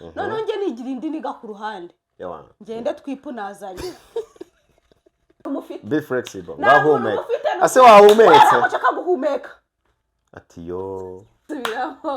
Noneho njye nigira indi niga ku ruhande. Yawana. Ngende twipunazanye umufite. Be flexible. Nta muntu Wahumeka. umufite. Ase wahumetse? Ntabwo nshaka guhumeka. Ati yo. Subiramo.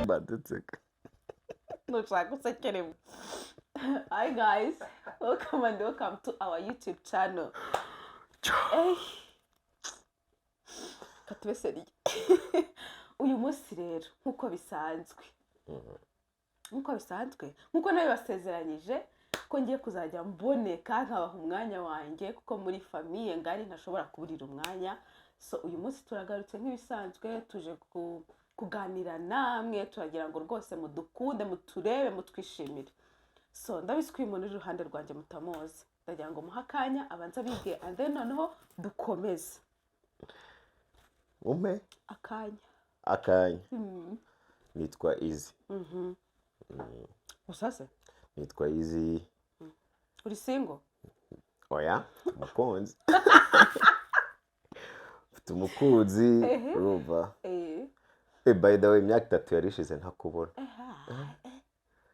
Badutse. Nushaka usekeremo. Hi guys, welcome and welcome to our YouTube channel. Eh, katube seriye. Uyu munsi rero, nk'uko bisanzwe, nk'uko nabibasezeranyije ko ngiye kuzajya mboneka nkabaha umwanya wanjye, kuko muri famille ngari ntashobora kuburira umwanya. So uyu munsi turagarutse nk'ibisanzwe, tuje kuganira namwe. Turagira ngo rwose mudukunde, muturebe, mutwishimire. So ndabizi ko uyu muntu uri iruhande rwanjye mutamuzi. Ndagira ngo muhe akanya abanze abige, and then noneho dukomeze. Umpe akanya. Akanya. Nitwa Easy. Gusa se? Nitwa Easy. Uri single? Oya, umukunzi, mfite umukunzi. Urumva? Eh. Eh, by the way, imyaka 3 yari ishize ntakubona.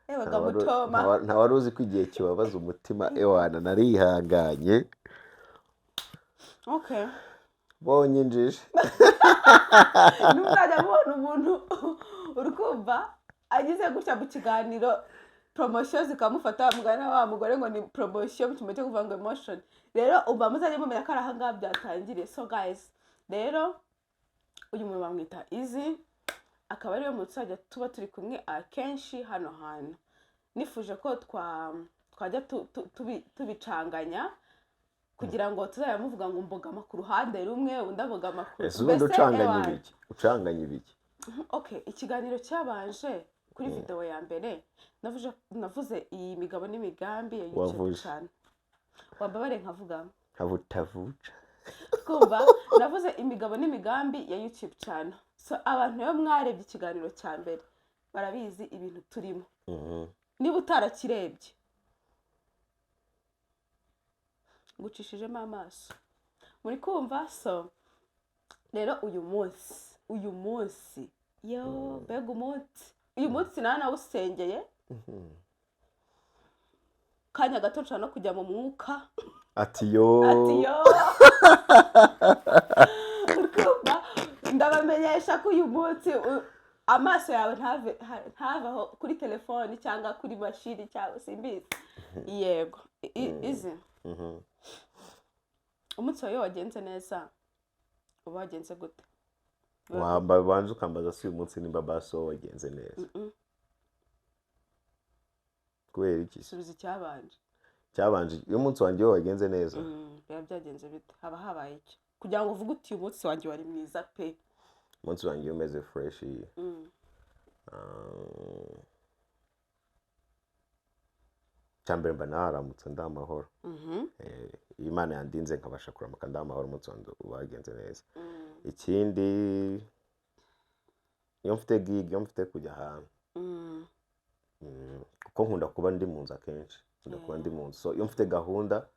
Ewe gamutoma. Nta wari uzi ko igihe kibabaza umutima. Ewana, narihanganye. Okay. Bonye injiji. Ntuzajya mubona umuntu, uri kumva, agize gutya mu kiganiro, promotion zikamufata, mugana wa mugore ngo ni promotion mu cyumba cyo kuvuga ngo emotion. Rero uba muzajya mumenya ko ari ahangaha byatangiriye. So guys, rero uyu muntu bamwita Easy, akaba ariwe muntu tuzajya tuba turi kumwe akenshi hano hantu. Nifuje ko twajya tubicanganya kugira ngo tuzajya muvuga ngo mbogama ku ruhande rumwe, undi abogama ku Ese ubundi Mbese, ucanganya ewana. ibiki? Ucanganya ibiki? Okay, ikiganiro cyabanje kuri video ya mbere navuze iyi migabo n'imigambi ya YouTube Wavuze. channel. Wambabare nkavuga. Habutavuca. Kumva, navuze imigabo n'imigambi ya YouTube channel. So abantu iyo mwarebye ikiganiro cya mbere barabizi ibintu turimo. Niba utarakirebye, ngucishijemo amaso, muri kumva. So rero uyu munsi yo, mbega umunsi! Uyu munsi nawe nawusengeye kanya gato, nshobora no kujya mu mwuka. Ati yo. Ati yo. Urumva, ndabamenyesha ko uyu munsi amaso yawe ntavaho kuri telefoni cyangwa kuri mashini cyangwa simbizi. Yego. Izi umunsi wawe iyo wagenze neza uba wagenze gute? Wamba banza ukambaza si uyu munsi nimba baso wagenze neza. Kubera iki? Subiza icyabanje. Cyabanje, iyo umunsi wanjye iyo wagenze neza, Biba byagenze bite? Haba habaye iki kugira ngo uvuge uti: "Uyu munsi wanjye wari mwiza pe"? Umunsi wanjye iyo umeze fresh, cya mbere mba naharamutse ndi amahoro. Iyo Imana yandinze nkabasha kuramuka ndi amahoro, umunsi wanjye uba wagenze neza. Ikindi, iyo mfite gig, iyo mfite kujya ahantu, kuko nkunda kuba ndi mu nzu akenshi, nkunda kuba ndi mu nzu. So iyo mfite gahunda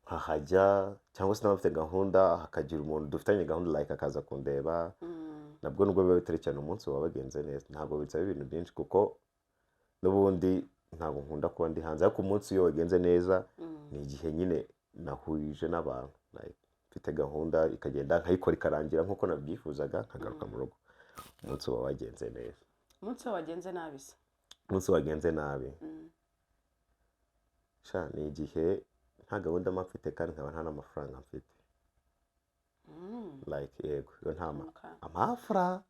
nkahajya, cyangwa se naba mfite gahunda hakagira umuntu dufitanye gahunda, like akaza kundeba, nabwo nubwo biba bitari cyane, umunsi waba wagenze neza. Ntabwo bisaba ibintu byinshi, kuko n'ubundi ntabwo nkunda kuba ndi hanze. Ariko umunsi iyo wagenze neza ni igihe nyine nahurije n'abantu, like mfite gahunda ikagenda nkayikora ikarangira nk'uko nabyifuzaga, nkagaruka mu rugo, umunsi uba wagenze neza. Umunsi wawe wagenze nabi se? Umunsi wagenze nabi, sha, ni igihe nta gahunda mba mfite kandi nkaba nta n'amafaranga mfite. Like yego, iyo nta amafra.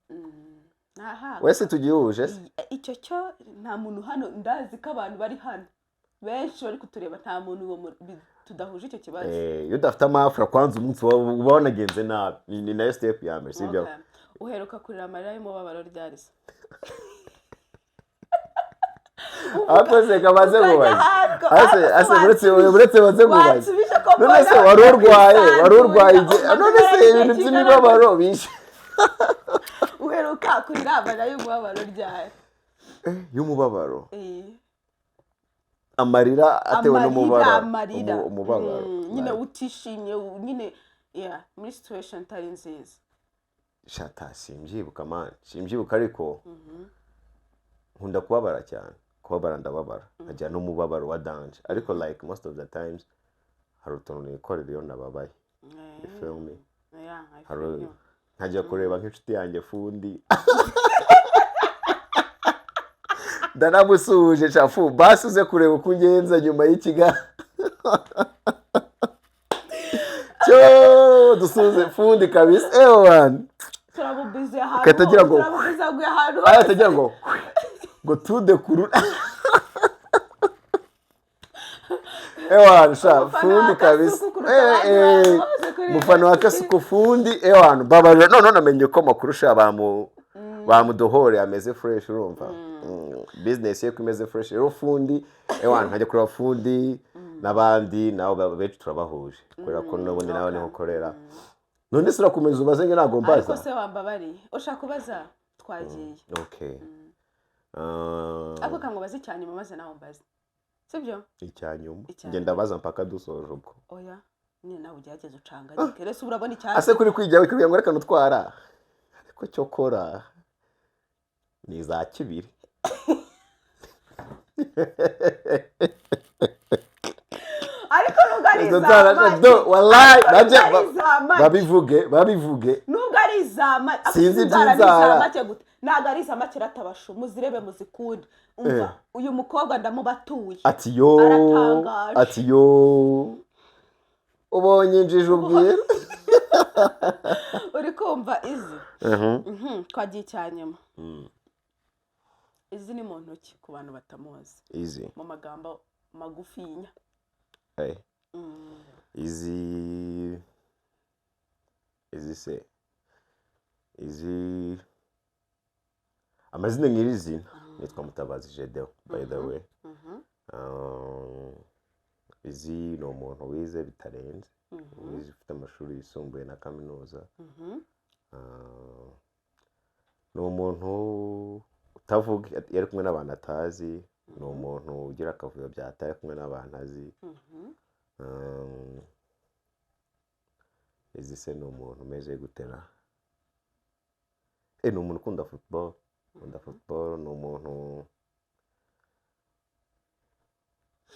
Aha. Wese tugihuje se? Icyo cyo nta muntu hano, ndazi ko abantu bari hano benshi bari kutureba, nta muntu uwo tudahuje icyo kibazo. Eh, iyo udafite amafra kwanza, umunsi uba wanagenze nabi. Ni nayo step ya mbere, sibyo? Okay. Uheruka kurira amarira y'umubabaro ryari se? Akoze kabaze Ukajya mubaze. ahantu- Ase ariko ase uretse wansubije- uretse baze mubaze. Wansubije ko None se mbona wari urwaye, wari urwaye kwisanzura, none se umaze ibintu igihe by'imibabaro bishe? Uheruka kurira amarira y'umubabaro ryari? Y'umubabaro? Eh. Amarira atewe Amarira, n'umubabaro? Amarira. Umubabaro. Nyine utishimye, nyine, yeah, muri situation itari nziza. Shata, simbyibuka man, simbyibuka, ariko nkunda kubabara cyane. Kubabara ndababara, nkajya n'umubabaro wa danger, ariko like most of the times hari utuntu nikorera iyo nababaye, you feel me? Yeah, I Hari feel you. nkajya kureba nk'inshuti yanjye Fundi, ndanamusuhuje shafu, basi uze kureba uko ungenza nyuma y'ikiganiro cyo dusuze Fundi kabisa, ewan. Turamubize ahantu Ugahita agira ngo- hose, turamubize aguye ahantu aya hose. Atagira ngo tude kuru, ewan sha. Umufana Fundi wa kabisa. Kasuku kuruta abandi bantu bose kuri iyi Umufana wa si. Kasuku Fundi, ewan, babarira. None namenye ko amakuru sha bamudohore ameze fresh, urumva? Business ye ko imeze fresh. Rero Fundi, ewan, nkajya kureba Fundi n'abandi nabo benshi turabahuje kubera ko n'ubundi nawe niho ukorera. None se urakomeza ubaze nge, ntabwo Ariko mbaza. se wambabariye, ushaka kubaza, twagiye. Okay. Ariko kangubaze icya nyuma maze nawe umbaze, sibyo? Icya nyuma? Icya Ngenda ndabaza mpaka dusoje ubwo. Oya nyine, nawe ugerageze ucanganyike rese, urabona icya Ase kuri kwijya kugira ngo reka nutwara, ariko cyokora ni za kibiri. Ariko nubwo ari Izo iza nzara make, do wallahi ariko nabyo nubwo ari iza make, babivuge babivuge. Nubwo ari iza make, Sinzi inzara ni iby'inzara. iza make gute, ntabwo ari iza make ratabashu, muzirebe muzikunde. Umva, uyu mukobwa ndamubatuye. Ati yo. Aratangaje. Ati yo, ubonye injiji ubwira. Uri kumva izi? Twagiye icya nyuma. Izi ni mu ntoki ku bantu batamuzi? Izi? Mu magambo magufinya. Izi, izi se, izi amazina nyirizina nitwa Mutabazi Gedeon, by the way. Izi ni umuntu wize bitarenze, wize ufite amashuri yisumbuye na kaminuza. Ni umuntu utavuga iyo ari kumwe n'abantu atazi, ni umuntu ugira akavuyo byatari ari kumwe n'abantu azi. Izi se ni umuntu umeze gutera? Ni umuntu ukunda football, ukunda football, ni umuntu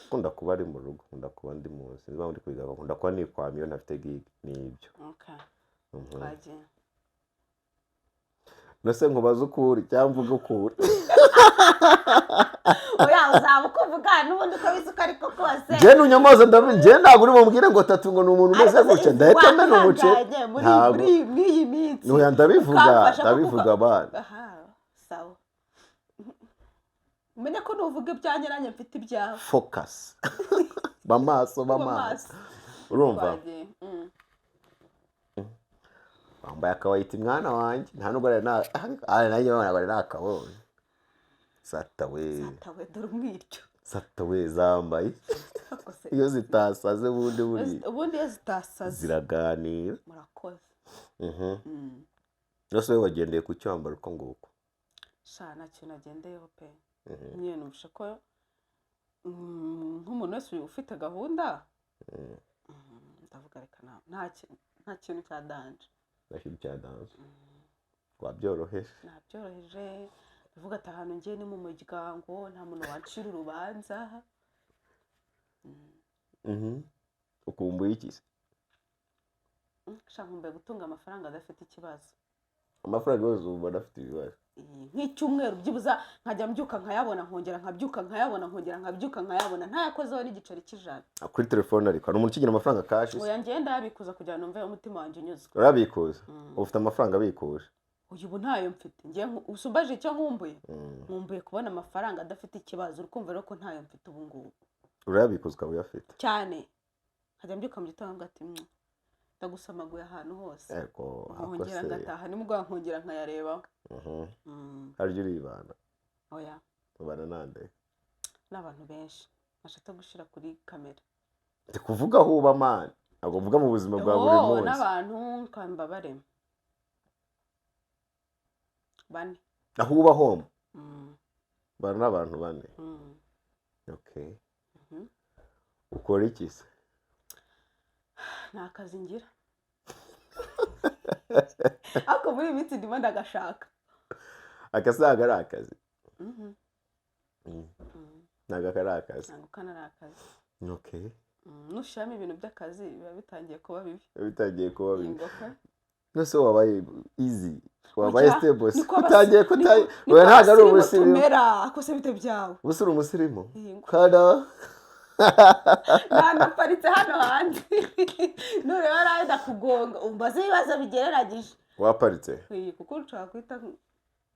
ukunda kuba ari mu rugo, ukunda kuba ndi mu nzu, sinzi impamvu ndi kubigarukaho, nkunda kuba nikwamye iyo ntafite gig, ni ibyo. Okay. Twagiye. Nose nkubaze ukuri cyangwa mvuge ukuri? Oya, uzaba ukuvuga n'ubundi uko bizi uko ariko kose. Njye nunyomoza ndavuga, njye ntabwo uri bumubwire ngo tatu ngo ni umuntu umeze Ariko se gutya, izi ndahita mena umuceri. wahanganye muri Ntabwo muri iyi minsi Oya, ndabivuga. ukamfasha kuko Ndabivuga abana. Aha, sawa, umenye ko nuvuga ibyanjye nanjye mfite ibyawe. Focus, bamaso bamaso. Amaso. Urumva? Twagiye. Wambaye akawayiti mwana wanjye, nta nubwo ari na ari nanjye ntabwo ari nakabonye, sata we. Tawe, dore umwiryo. Sata we, zambaye. Ariko se, Iyo zitasaze bundi buri ubundi iyo zitasaze ziraganira. Murakoze. Rwose wowe wagendeye ku cyo wambara uko nguko? Sha, nta kintu nagendeyeho pe. Nyine numvishe ko nk'umuntu wese ufite gahunda, ndavuga reka nta kintu cya danger. Nta kintu cya danger, wabyoroheje. Nabyoroheje, ndavuga ati ahantu ngiye ni mu muryango, nta muntu wancira urubanza. Ukumbuye iki se? Sha, nkumbuye gutunga amafaranga adafite ikibazo. Amafaranga yose ubona afite ibibazo? Nk'icyumweru byibuza nkajya mbyuka nkayabona, nkongera nkabyuka nkayabona, nkongera nkabyuka nkayabona, ntayakozeho n'igiceri cy'ijana. Kuri telefone, ariko hari umuntu ukigira amafaranga cash se? Oya, ngewe ndayabikuza kugira ngo numve umutima wanjye unyuzwe. Urabikuza? Uba ufite amafaranga abikuje? Uyu ubu ntayo mfite. Ngewe usumbaje icyo nkumbuye, nkumbuye kubona amafaranga adafite ikibazo. Uri kumva rero ko ntayo mfite ubu ngubu. Urayabikuza ukaba uyafite? Cyane, nkajya mbyuka mu gitondo nkavuga ati ndagusamaguye ahantu hose." Ego. Nkongera Ako se. ngataha nimugoroba nkongera nkayarebaho. Harya uribana? Oya. Ubana nande? N'abantu benshi nashatse gushyira kuri kamera. Ndi kuvuga aho uba, man, ntabwo mvuga mu buzima bwa buri Oh, munsi. N'abantu kambabare bane. Aho uba, home? Mm. Bana n'abantu bane? Mm. Okay. Mhm. Ukora iki se? Nta kazi ngira, ariko muri iyi minsi ndimo ndagashaka. Akasaga ari akazi? Mhm. Ntabwo aka ari akazi. Ntabwo kano ari akazi. Okay. Nushyiramo ibintu by'akazi biba bitangiye kuba bibi. Bitangiye kuba bibi. Ingoko. Nose wabaye easy, wabaye Oya, stable se? Niko Utangiye kutayi. niko Oya, ntabwo ari abasirimu ubusirimu. tumera ko se bite byawe? Ubu uri umusirimu? Yego. Kada. Nanaparitse hano hanze, nureba nawe ndakugonga, umbaze ibibazo bigereranyije. Waparitse? Iyi, kuko nshobora guhita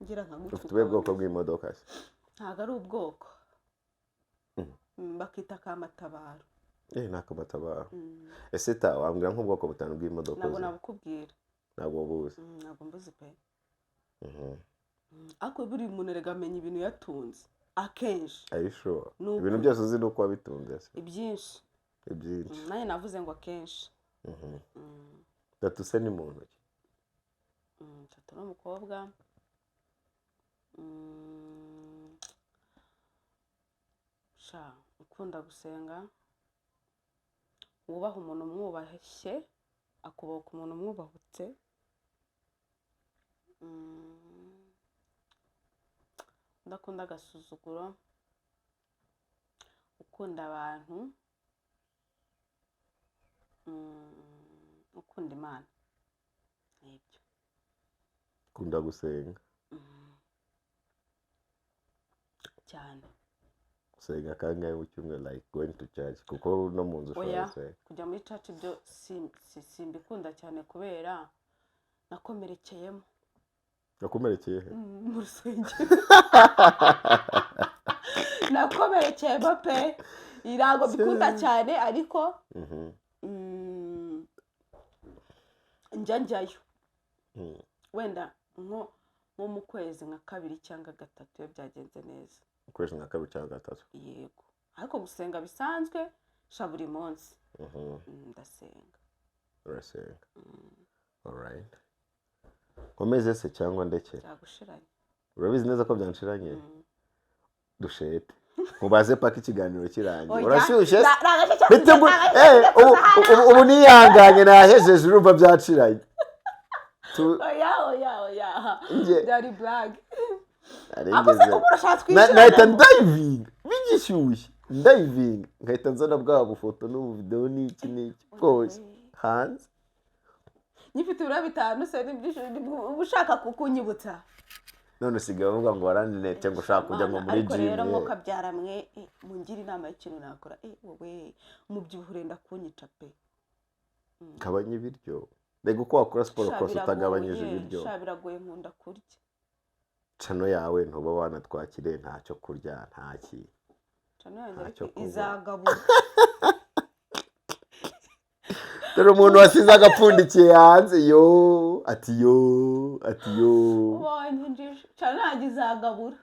ngira nka gutya. Ufite ubuhe bwoko bw'imodoka se? Ntabwo ari ubwoko. Bakita kamatabaro. Eh, ni akamatabaro. Ese ta wambwira nk'ubwoko butanu bw'imodoka Ntabwo uzi? nabukubwira. Ntabwo buzi? Ntabwo mbuzi pe. Ariko buri muntu erega amenya ibintu yatunze akenshi. Are you sure? Ni ukuri. Ibintu byose uzi ni uko wabitunze se? Ibyinshi. Ibyinshi. Nanjye navuze ngo akenshi. Tatu se ni mu ntoki? Tatu n'umukobwa. Sha ukunda gusenga, wubaha umuntu umwubashye, akubaha umuntu umwubahutse. Udakunda agasuzuguro, ukunda abantu, ukunda Imana, nibyo. Ukunda gusenga? Cyane. Gusenga kangahe mu cyumweru, like going to church? Kuko no mu nzu ushobora Oya. gusenga. Kujya muri church byo simbikunda cyane kubera nakomerekeyemo. Yakomerekeye he? Mu rusengero nakomerekeyemo pe, ntabwo mbikunda cyane, ariko njya njyayo. Wenda nko mu kwezi nka kabiri cyangwa gatatu iyo byagenze neza. Ukwezi nka kabiri cyangwa gatatu? Yego, ariko gusenga bisanzwe sha buri munsi. Ndasenga. Urasenga, alright. Nkomeze se cyangwa ndeke? Byagushiranye. Urabizi neza ko byanshiranye? Mm. Dushete mubaze paka ikiganiro kirangiye. Oya, Urashyushye se? Nta gace cyose. Biteguye ubu niyanganye, nahejeje, urumva byaciranye. Oya, oya, oya. Byari blague. Ako se Narengeze. ubu urashaka Nahita twishyura? Ndayivinga bigishyushye, ndayivinga nkahita nzana bwa bufoto n'ubuvidewo n'iki n'iki bwose hanze. Nyifite ibiro 5 se n'ibyishimo uba ushaka kukunyibutsa? None usigaye uvuga ngo warananetse, ngo ushaka kujya ngo muri Ariko rero gym. mwuka mwe, mungire inama y'ikintu nakora. Wowe umubyibuho urenda kunyica pe. Gabanya ibiryo. Rega uko wakora siporo Sha, kose utagabanyije biragoye, ibiryo. Sha biragoye, nkunda kurya. Channel yawe ntuba wanatwakiriye, ntacyo kurya, ntaki. Channel yanjye Ntacyo ariko kunywa. izagabura. Dore umuntu wasize agapfundikiye hanze, yo ati yo ati yo. Ubonye injiji, channel yanjye izagabura.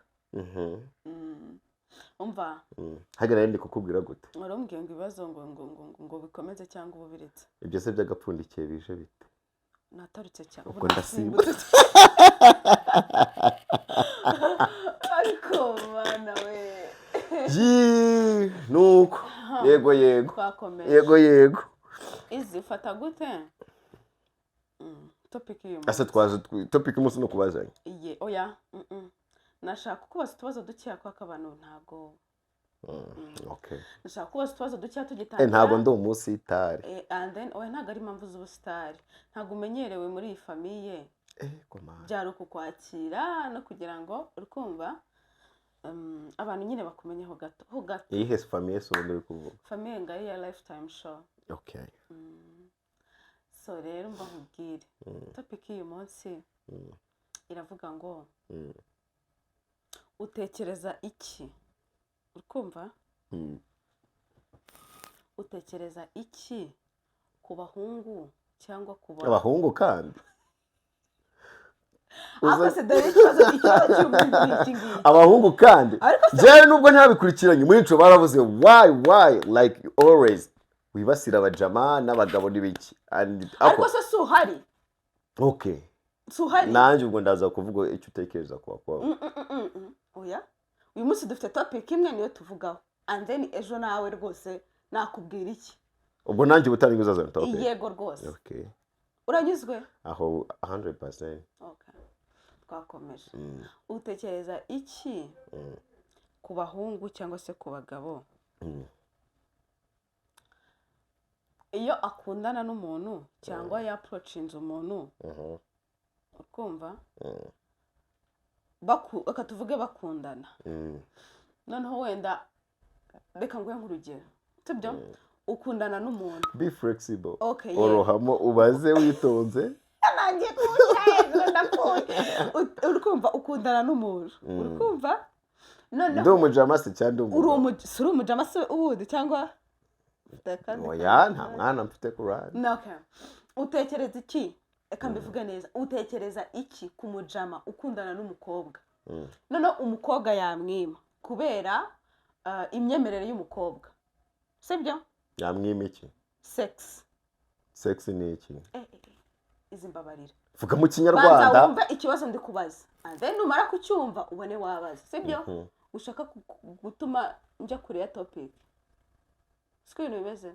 Umva. Hagarara, ndi kukubwira gute? Wari umbwiye ngo ibibazo ngo bikomeze cyangwa ubu biretse. Ibyo se by'agapfundikiye bije bite? Natarutse cyane. Ubwo ndasimbutse. Ariko mana we! Yii, nuko yego yego. Twakomeje. Yego yego. Izi ufata gute? Topic y'uyu Ase munsi. Twaje topic y'umunsi no kubazanya. Iye, oya, Nashaka kukubaza utubazo dukeya kubera ko abantu ntabwo Okay. Nashaka kubaza utubazo dukeya tugitangira. Ntabwo ndi umusitari. And then oya, ntabwo ari impamvu z'ubusitari, ntabwo umenyerewe muri iyi famille. Komana. Byari ukukwakira no kugira ngo urikumva, abantu nyine bakumenyeho gato ho gato. Iyihe famille se ubundi uri kuvuga? Famille ngari ya Lifetime Show. Okay. So rero mba nkubwire, topic y'uyu munsi iravuga ngo utekereza iki, urikumva? Utekereza iki ku bahungu cyangwa ku Abahungu kandi? Ariko se dore ikibazo cy'umuhungu ni iki ngiki. Abahungu kandi Ariko njyewe nubwo ntabikurikiranye muri ico, baravuze why like you always wibasira abajama n'abagabo n'ibiki and Ariko se si uhari? Okay. Si uhari? Nanjye ubwo ndaza kuvuga icyo utekereza ku bakobwa. Oya, uyu munsi dufite topic imwe, niyo tuvugaho, and then ejo nawe rwose nakubwira iki. Ubwo nanjye ubutari uzazana topic? Yego rwose. Okay. Uranyuzwe? Aho 100%. Okay, twakomeje. Utekereza iki ku bahungu cyangwa se ku bagabo iyo akundana n'umuntu cyangwa yapproachinze umuntu, ukumva, reka tuvuge bakundana, noneho wenda reka nguhe nk'urugero, sibyo? Ukundana n'umuntu. Be flexible. Okay, yeah. Orohamo, ubaze witonze. Nanjye kuwuca hejuru ndapfuye. Uri kumva, ukundana n'umuntu, uri kumva, noneho Ndi umujama se cyangwa ndi uri umugabo? si uri umujama se ubundi, cyangwa ufite akandi Oya, kantu? nta mwana mfite ku ruhande. No, okay. Utekereza iki? Reka mbivuge neza. Utekereza iki ku mujama ukundana n'umukobwa, noneho umukobwa yamwima kubera imyemerere y'umukobwa, sibyo? Yamwima iki? Sex. Sex ni iki? Izi mbabarira. Vuga mu Banza Kinyarwanda. wumve ikibazo ndi kubaza, and then numara kucyumva ubone wabaza, sibyo? Ushaka gutuma njya kure ya topic, siko ibintu bimeze.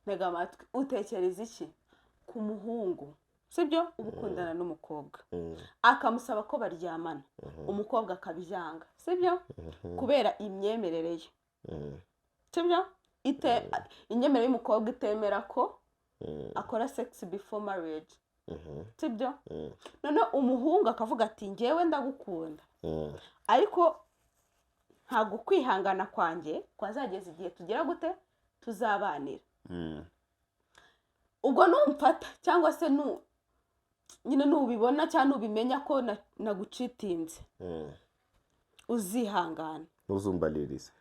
Ntega amatwi. Utekereza iki ku muhungu, sibyo, uba ukundana n'umukobwa, akamusaba ko baryamana, umukobwa akabyanga, sibyo, kubera imyemerere ye, sibyo? Ite imyemerere y'umukobwa itemera ko akora sex before marriage, sibyo? Noneho umuhungu akavuga ati: "Ngewe ndagukunda, ariko ntabwo kwihangana kwanjye kwazageza igihe tugera gute tuzabanira. Ubwo numfata cyangwa se nu nyine nubibona cyangwa nubimenya ko nagucheatinze, uzihangana." Ntuzumbaririze.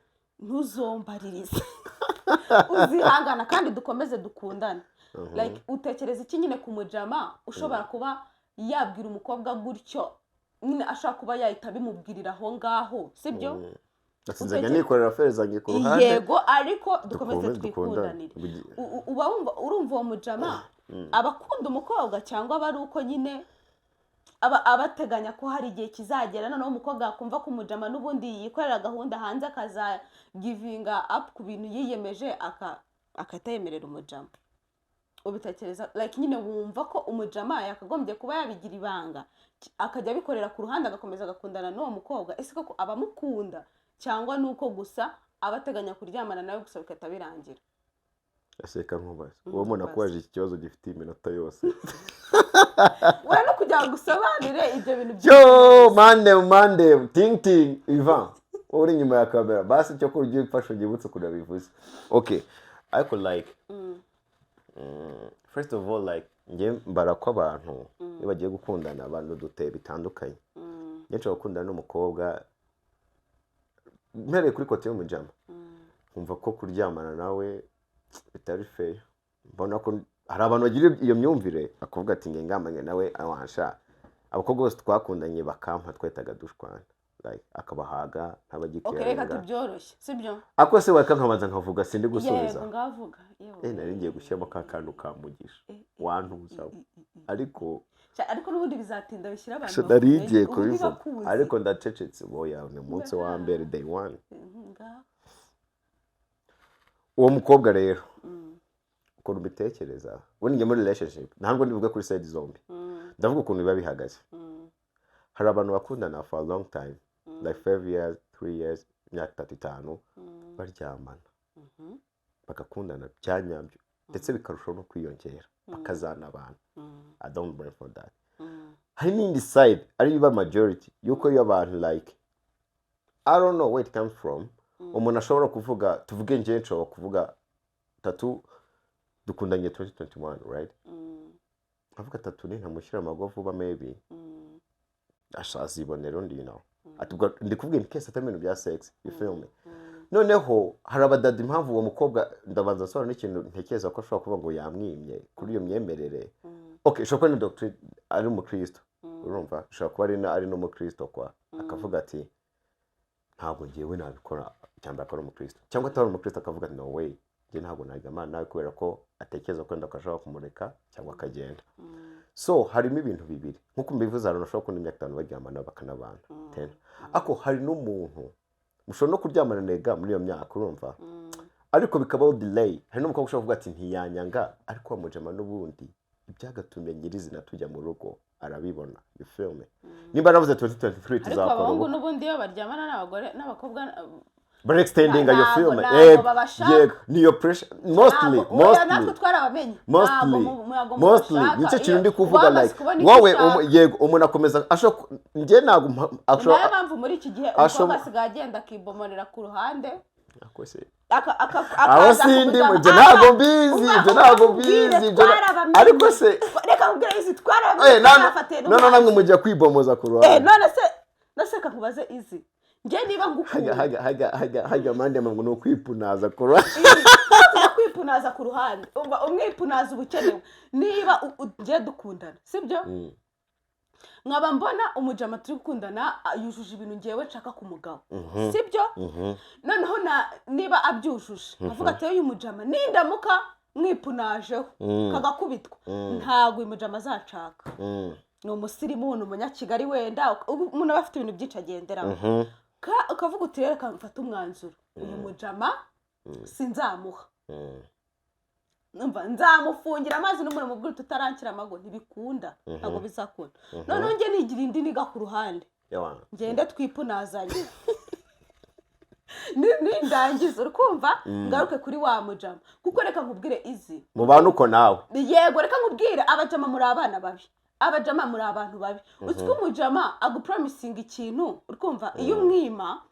Ntuzombaririze, uzihangana kandi dukomeze dukundane. Like, utekereza iki nyine ku mujama ushobora kuba yabwira umukobwa gutyo nyine, ashobora kuba yahita abimubwirira aho ngaho, sibyo? Nzajya nikorera affaires zanjye ku ruhande. Yego, ariko dukomeze Dukomeze twikundanire. dukundane. Uba wumva, urumva uwo mujama aba akunda umukobwa, cyangwa aba ari uko nyine aba abateganya ko hari igihe kizagera, noneho umukobwa yakumva ko umujama n'ubundi yikorera gahunda hanze, akaza givinga up ku bintu yiyemeje, agahita yemerera umujama? Ubitekereza, like, nyine wumva ko umujama yakagombye kuba yabigira ibanga, akajya abikorera ku ruhande, agakomeza agakundana n'uwo mukobwa? Ese koko aba amukunda, cyangwa ni uko gusa aba ateganya kuryamana nawe gusa bigahita birangira? Ese reka nkubaze, uwo muntu Mbaza. akubajije iki kibazo gifite iminota yose. We no kugira ngo usobanure ibyo bintu. Yo mande mande ting ting, Ivan uri inyuma ya kamera, basi cyo kurya ufasha unyibutse ukuntu yabivuze. Okay, ariko like, first of all, like, njye mbara ko abantu iyo bagiye gukundana, abantu duteye bitandukanye. Njye nshobora gukundana n'umukobwa, mpereye kuri côté y'umujama, nkumva ko kuryamana nawe bitari fair. Mbona ko hari abantu bagira iyo myumvire, akavuga ati: "Nge ngamanye nawe awansha abakobwa bose twakundanye bakampa twahitaga dushwana," like akabahaga Okay, reka ntabagikerenga. Tubyoroshye, sibyo? Ariko se weka nkabanza nkavuga, sindi gusubiza. Yego, ngavuga yewe. Eh, nari ngiye gushyiramo ka kantu ka Mugisha wantuza, ariko Ariko n'ubundi bizatinda bishyira abantu So nari bakumenye. ngiye Ubu kubivuga. ntibakuzi. Ariko ndacecetse. Boya, ni umunsi wa mbere, day one. Ngaho. Uwo mukobwa rero, ukuntu mbitekereza, ubundi njye muri relationship ntabwo ndivuga kuri side zombi, ndavuga ukuntu biba bihagaze. Hari abantu bakundana for a long time, like 5 years, 3 years, imyaka 3, 5, baryamana, bagakundana bya nyabyo, ndetse bikarushaho no kwiyongera, bakazana abantu. I don't blame for that. Hari n'indi side ariyo iba majority, yuko iyo abantu, like, I don't know where it comes from, umuntu ashobora kuvuga, tuvuge njye nshobora kuvuga tatu dukundanye 2021, right? Avuga tatu nintamushyira amago vuba, maybe azibonera undi. Ati ubwo ndi kuvuga in case atari ibintu bya sex, you feel me? Noneho hari abadada, impamvu uwo mukobwa, ndabanza nsobanura n'ikintu ntekereza ko ashobora kuvuga ngo yamwimye kuri iyo myemerere. Okay, ishobora kuba ni doctrine, ari umukristo. Urumva, ushobora kuba ari n'umukristo kwa, akavuga ati: "Ntabwo ngewe nabikora." Cyangwa akaba ari umukristo cyangwa atari umukristo, akavuga ati: "No way, njye ntabwo naryamana nawe," kubera ko atekereza ko wenda ko ashobora kumureka cyangwa akagenda. So harimo ibintu bibiri nk'uko mbivuze. Hari abantu bashobora kubona imyaka 5 baryamana bakanabana tena, ariko hari n'umuntu mushobora no kuryamana nega muri iyo myaka, urumva, ariko bikabaho delay. Hari n'umukobwa ushobora kuvuga ati: "Ntiyanyanga, ariko wa mujama n'ubundi ibyagatumye nyirizina tujya mu rugo arabibona." You feel me? Nimba navuze 2023 Ariko tuzakora abahungu ubukwe, n'ubundi iyo baryamana n'abagore n'abakobwa bari extending iyo Ntabwo- film. ntabwo Yego. babashaka. Yego, niyo pressure mostly. Ntabwo- oya, natwe Mostly. twarabamenye. Mostly. Ntabwo ntabwo Mostly. mubashaka. Nicyo kintu Iyo ndi kuvuga. wamaze Like, kubona icyo wowe ushaka. Yego, umuntu akomeza ashobora njye ntabwo Ni ashobora nayo mpamvu muri iki gihe umukobwa asigaye agenda akibomorera ku ruhande, Ako se aho akaza sindi kumujama. ibyo ntabwo mbizi. Umva, Ibyo ntabwo nkubwire, mbizi ibyo twarabamenye. Ariko se Reka nkubwire, izi twarabamenye, twarafatiye none namwe n'umwanzuro. mujya kwibomoza ku ruhande? None se nase nkubaze izi, njye niba Hajya ngukunda, hajya hajya hajya hajya mande ngo ni ukwipunaza ku ruhande. Tujya kwipunaza ku ruhande. Umva, umwipunaza uba ukenewe niba ugiye dukundana, sibyo? Nkaba mbona umujama turi gukundana yujuje ibintu ngewe nshaka ku mugabo, sibyo? Noneho niba abyujuje, avuga ati: "Uyu mujama nindamuka mwipunajeho kagakubitwa, ntabwo uyu mujama azacaka." Ni umusirimu, ni umunyakigali, wenda umuntu aba afite ibintu byinshi agenderaho. Ukavuga uti: "Reka mfate umwanzuro, uyu mujama sinzamuha." Numva nzamufungira amazi n'umuriro, mubwira tutarankira amago, ntibikunda, ntabwo bizakunda. Noneho njye nigira indi niga ku ruhande, Yawana. ngende twipunazanye. Nindangiza, uri kumva, ngaruke kuri wa mujama, kuko reka nkubwire izi, Mubane uko nawe. Yego, reka nkubwire, abajama muri abana babi, abajama muri abantu babi. Uzi ko umujama agupromisinga ikintu, uri kumva, iyo umwima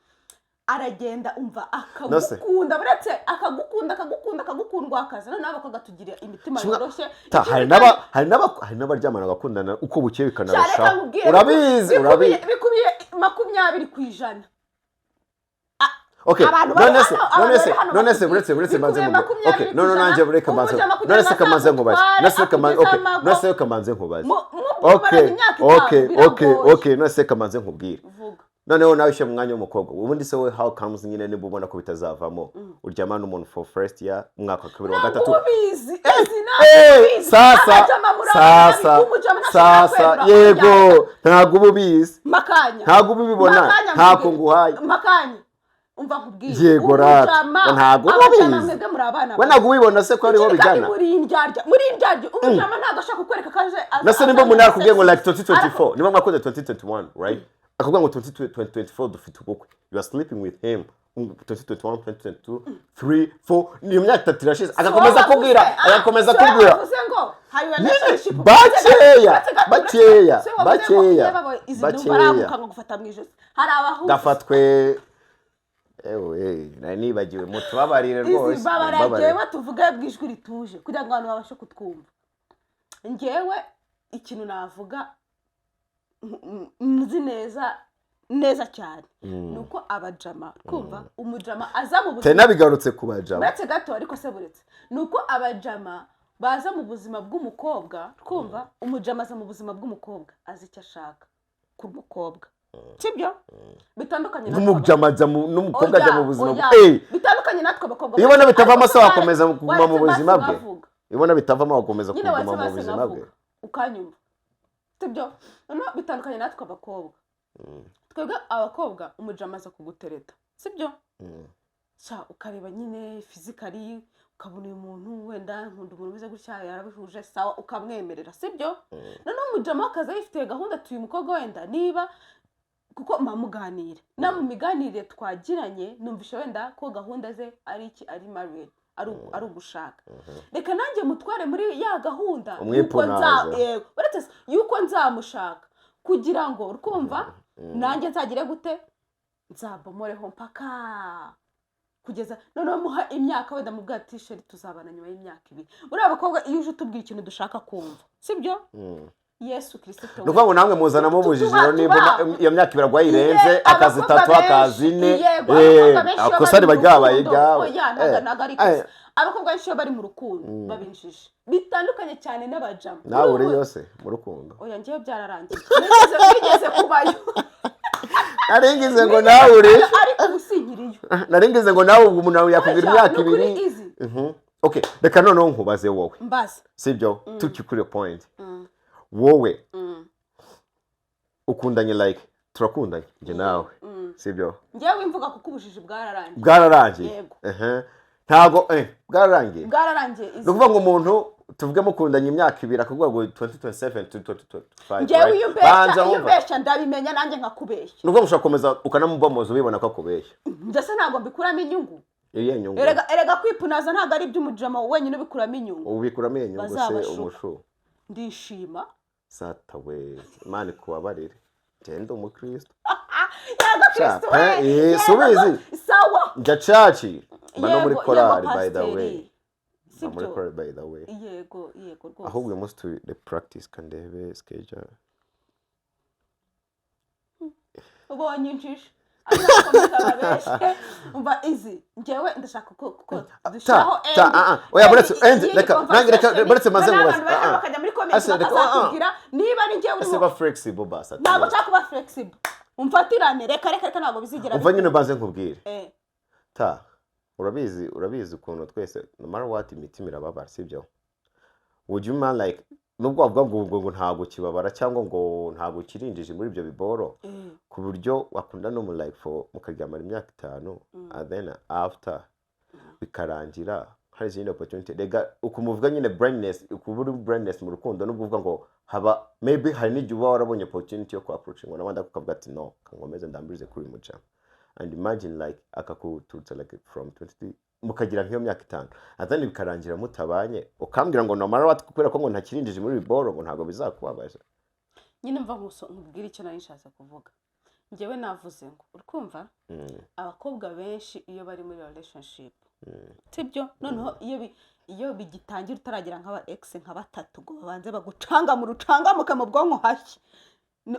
aragenda, umva, Nose. akagukunda, buretse akagukunda, akagukunda, akagukundwa akaza. Noneho abakobwa tugira imitima yoroshye. Ta, Ikindi hari kandi- n'aba hari n'aba hari n'abaryamana bakundana uko bukeye Sha, reka bikanarushaho. nkubwire, Urabizi. Urabizi. Bikubiye 20%. Okay. Abantu bari None se hano, abantu none se bari hano none se batubwire. buretse buretse mbanze Bikubiye nkubwire. 20 Okay, none ku ijana, nanjye bureka mbanze umujama kugira none se ngo kamanze nkubaze. azagutware, None se kamanze, akugeze okay, amago. none se kamanze nkubaze. Mumaranye imyaka 5, biragoye. Okay, none se kamanze nkubwire. Vuga. Noneho nawe ushyira mu mwanya w'umukobwa ubundi se, we how comes nyine niba ubona ko bitazavamo, uryamana n'umuntu for first year, umwaka wa kabiri, wa Ntabwo gatatu? uba ubizi izi, ntabwo ubizi. Sasa Abajama muri abana sasa babi, umujama ntashobora sasa kwerura yego akajyana. Ntabwo uba ubizi. Makanya. Ntabwo uba ubibona. Makanya Ntabwo nkubwire. nguhaye. Makanya, umva nkubwire. Yego rata. Umujama, Ntabwo uba abajama ubizi. mwebwe muri abana We babi. ntabwo ubibona se ko ariho Ikindi kandi bijyana? muri indyarya, muri indyarya. Umujama ntabwo ashaka kukwereka ko aje Nase nimba umuntu yakubwiye ngo like 2024, 2024, niba mwakoze 2021, right, akakubwira ngo 2024 dufite ubukwe, you are sleeping with him 2021, 2022, 3, 4, niyo myaka 3 irashize, agakomeza kubwira, agakomeza kubwira. Wavuze ngo hari relationship. Bakeya, bakeya, bakeya, bakeya. Ngo gufata mu ijosi, hari abahungu Gafatwe, ewe, nari nibagiwe, mutubabarire rwose. Izi babara. Mumbabarire. Njyewe tuvuge bw'ijwi rituje kugira ngo abantu babashe kutwumva. Njyewe ikintu navuga nzi neza neza cyane ni uko abajama, kumva, umujama aza mu buzima Tena bigarutse ku bajama. Buretse gato, ariko se buretse, ni uko abajama baza mu buzima bw'umukobwa, twumva, umujama aza mu buzima bw'umukobwa azi icyo ashaka ku mukobwa, sibyo? Bitandukanye natwe N'umujama ajya n'umukobwa ajya mu buzima Oya, Eh, bitandukanye natwe abakobwa. Iyo ubona bitavamo se Ariko wakomeza kuguma mu waretse buzima basi bwe? nkavuga. Iyo ubona bitavamo wakomeza Nyine kuguma waretse mu basi buzima bwe? nkavuga ukanyumva, sibyo? Noneho bitandukanye natwe abakobwa. Twebwe abakobwa, umujama aza kugutereta, sibyo? Sha, ukareba nyine physically, ukabona uyu muntu wenda nkunda umuntu umeze gutya, yarabihuje, sawa, ukamwemerera, sibyo? Noneho umujama we akaza yifitiye gahunda ati: "Uyu mukobwa wenda niba kuko muganira na mu miganire twagiranye, numvishe wenda ko gahunda ze ari iki, ari married, ari ugushaka, reka nanjye mutware muri ya gahunda yuko Umwipunaze. Yego, uretse se, yuko nzamushaka kugira ngo urkumva nanjye nzagire gute, nzabomoreho mpaka kugeza noneho muha imyaka, wenda mubwira ati: 'Chéri, tuzabana nyuma y'imyaka 2.'" Buriya abakobwa iyo uje utubwira ikintu dushaka kumva, sibyo? Yesu Kirisito. Ni ukuvuga ngo namwe muzanamo ubujiji rero, niba iyo myaka 2 wayirenze, Ye, akazi abakobwa itatu, akazi ine. Yego, abakobwa benshi iyo Akosa bari riba mu ryabaye rukundo, iryawe. oya, ntabwo ari ikosa. Abakobwa benshi iyo bari mu rukundo babinjije, bitandukanye cyane n'abajama. Nawe uri yose mu rukundo? Oya, njyewe byararangiye, nigeze kubayo. Nari ngize ngo nawe uri Ariko ubu sinkiriyo. Nari ngize ngo nawe ubwo umuntu yakubwira Oya, imyaka ni ukuri. 2. Izi. Okay, reka noneho nkubaze wowe. Mbaza. Sibyo, tukiri kuri iyo point, wowe ukundanye, like turakundanye njye nawe, sibyo? Njyewe imvuga kuko ubujiji bwararangiye. Bwararangiye? Yego. Ehe. Ntabwo bwararangiye. Bwararangiye izi. Ni ukuvuga ngo umuntu tuvuge mukundanye imyaka 2, akavuga ngo 2027 to 2025, Njyewe right? iyo umbeshya, Banza iyo wumva. umbeshya ndabimenya, nanjye nkakubeshya. Ni ukuvuga ngo ushobora gukomeza ukanamubomoza ubibona ko akubeshya? Ndetse ntabwo mbikuramo inyungu. Iyihe nyungu? Erega kwipunaza ntabwo ari iby'umujama wenyine ubikuramo inyungu. Ubikuramo iyo nyungu se? Bazabashuka. Umushu Ndishima. Sata we, Imana ikubabarire, genda umukristo. Yego, Kristo Sha, we. eh, subizi. Sawa. Njya church, mba no muri Yego, korali, yego, by the way. pasiteri. Mba muri Sibyo? korali, by the way. Yego rwose. Ahubwo uyu munsi turi the practice, kandebe schedule. Ubonye injiji azakomeza babeshe. Umva izi, njyewe ndashaka ko dushyiraho Ta, ah, ah. Oya, buretse, end, reka, nange reka, buretse maze nkubaze. nkubaze. Abantu Ah, ah. bakajya muri comment Ase, reka, ah, ah. bakazatubwira niba ari njyewe Ese urimo. ba flexible basi. Ntabwo nshaka kuba flexible, umfatirane. Reka, reka, reka, ntabwo bizigera. Umva nyine, banze nkubwire. Ta, urabizi ukuntu twese, no matter what, imitima irababara, sibyo? Would you man, like, nubwo wavuga ngo ntabwo kibabara cyangwa ngo ntabwo kirinjije muri ibyo biboro, ku buryo wakunda no mu like for mukaryamana imyaka 5, and then after bikarangira hari izindi opportunity? Rega ukumuvuga nyine blindness, ukuba uri blindness mu rukundo, nubwo uvuga ngo haba maybe hari n'igihe uba warabonye opportunity yo ku approaching n'abandi, ukavuga ati: "No, kankomeze ndambirize kuri uyu mujama." And imagine like akakuturutsa like from 20, mukagira nk'iyo myaka 5, and then bikarangira mutabanye, ukambwira ngo no matter what, kubera ko ngo ntakirinjije muri biboro, ngo ntabwo bizakubabaza. Nyine mva nkubwire icyo nari nshatse kuvuga. Njyewe navuze ngo, uri kumva, abakobwa benshi iyo bari muri relationship, sibyo? Noneho iyo bigitangira, utaragira nk'aba ex nka batatu ngo babanze bagucanga mu rucangamuke mu bwonko hashya,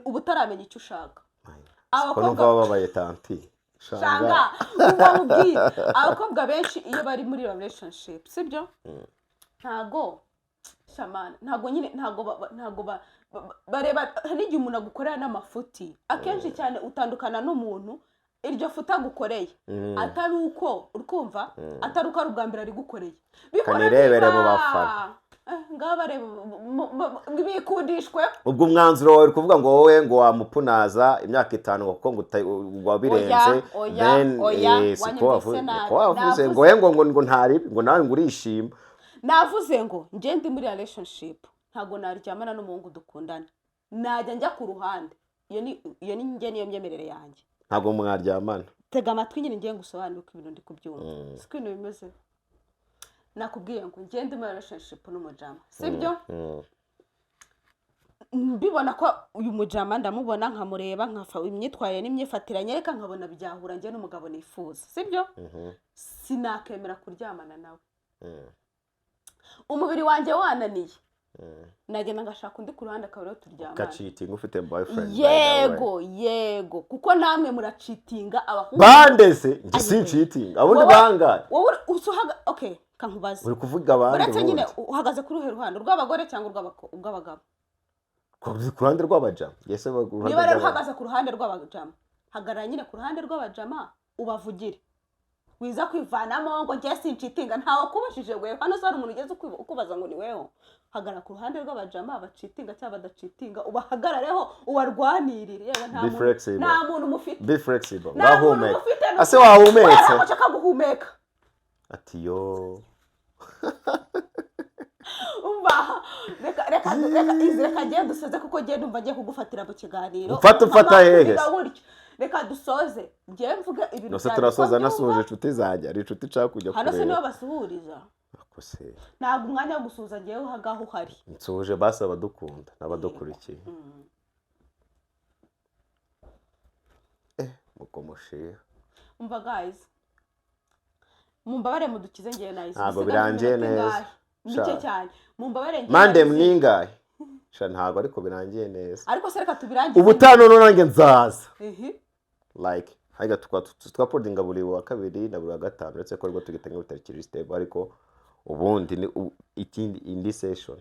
uba utaramenya icyo ushaka. Ko numva bababaye, tanti. Shanga, umva mubwire, abakobwa benshi iyo bari muri relationship, sibyo, ntago shamana, ntago nyine, ntago bareba. Hari n'igihe umuntu agukorera n'amafuti. Akenshi cyane utandukana n'umuntu iryo futi agukoreye atari uko, urikumva, atari uko ari ubwa mbere arigukoreye. Bikora Kanirebere mu biba. bafana. Ngaho bareba bikundishwe. Ubwo umwanzuro wawe uri kuvuga ngo wowe ngo wamupunaza imyaka 5 ngo kuko ngo wabirenze? Oya, oya, then oya, siko wanyumvise wavuze nabi. ko wavuze ngo Navuze- we ngo ntari ngo nawe ngo urishima. Navuze ngo njye ndi muri relationship, ntabwo naryamana n'umuhungu dukundana, najya njya ku ruhande. Iyo ni njye, niyo myemerere yanjye. Ntabwo mwaryamana? Tega amatwi nyine, ngiye ngusobanurire uko ibintu ndi kubyumva, siko ibintu bimeze. Nakubwiye ngo njye ndi muri relationship n'umujama, sibyo? Mbibona ko uyu mujama ndamubona, nkamureba, nkafa imyitwarire n'imyifatire anyereka, nkabona byahura njye n'umugabo nifuza, sibyo? Sinakemera kuryamana nawe. Umubiri wanjye wananiye, nagenda ngashaka undi ku ruhande, akaba ariho turyamana. Ugacheatinga ufite boyfriend, by the way. Yego, kuko namwe muracheatinga, abahungu. Bande se? Njye sincheatinga, abundi bangahe? Wowe usuhaga, okay, kankubaze. Uri kuvuga abandi. Uretse nyine Ubundi uhagaze kuri uruhe ruhande, urw'abagore cyangwa urw'abagabo? Ku ruhande rw'abajama, yese ku ruhande Niba rero rw'abajama. uhagaze ku ruhande rw'abajama, hagarara nyine ku ruhande rw'abajama ubavugire, wiza kwivanamo ngo njye sincheatinga. Ntawe akubajije wewe hano se? Hari umuntu ugeze ukubaza ngo ni weho? Hagarara ku ruhande rw'abajama bacheatinga cyangwa badacheatinga, ubahagarareho, ubarwanirire. Yewe, nta Be muntu, flexible. nta muntu mufite. Be flexible. Nta muntu Wahumeka mufite. ase wahumetse? Ntabwo nshaka guhumeka. Ati yo. Umva, reka izi, reka ngiye dusoze, kuko ngiye ndumva ngiye kugufatira mu kiganiro. Ufata, ufata Mama, hehe kuvuga se? gutyo. Reka dusoze, ngiye mvuge ibintu Nose byanjye turasoza uko mbyumva. nasuhuje inshuti zanjye, hari inshuti nshaka kujya Hano se nibo kureba. basuhuriza? Ako se. Ntabwo umwanya wo gusuhuza ngewe uhagaho uhari. Nsuhuje basi abadukunda n'abadukurikiye. Muko mushiha. Umva guys, mumbabare mudukize ngewe nahise. Ntabwo birangiye neza. Mike Sha. cyane, mumbabare ngewe Mande nahise. mningahe? Sha, ntabwo ariko birangiye neza. Ariko se reka tubirangize. Ubutaha noneho nanjye nzaza. Like hajya twauploadinga buri wa kabiri na buri wa gatanu, uretse ko aribwo tugitanga bitakiri stable, ariko ubundi ni ikindi, indi session.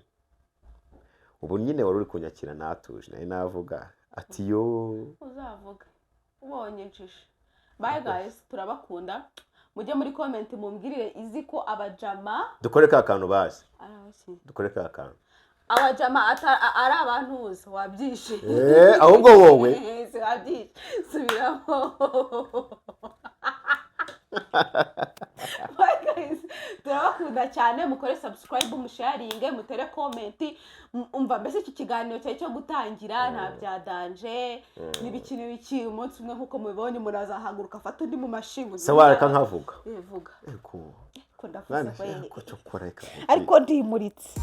Ubu nyine wari uri kunyakira natuje, nari navuga ati yo. Uzavuga ubonye injiji. Bye guys, turabakunda. Mujye muri comment mumbwirire izi ko abajama Dukore ka kantu bazi. Ari abaki? Dukore ka kantu. Abajama ari abantuza wabyishe. Eh, ahubwo wowe. Si wabyishe, subiramo. Bye guys, turabakunda cyane. Mukore subscribe, musharinge, mutere comment. Umva mbese, iki kiganiro cyari cyo gutangira, nta bya danger n'ibiki n'ibiki. Umunsi umwe, nk'uko mubibonye, umuntu azahaguruka afate undi mu mashingu. Se wareka nkavuga? Bivuga. Ego. Ko ndavuze Mwana kweli. ko cyo kora, reka nkubwire. Ariko ndimuritse.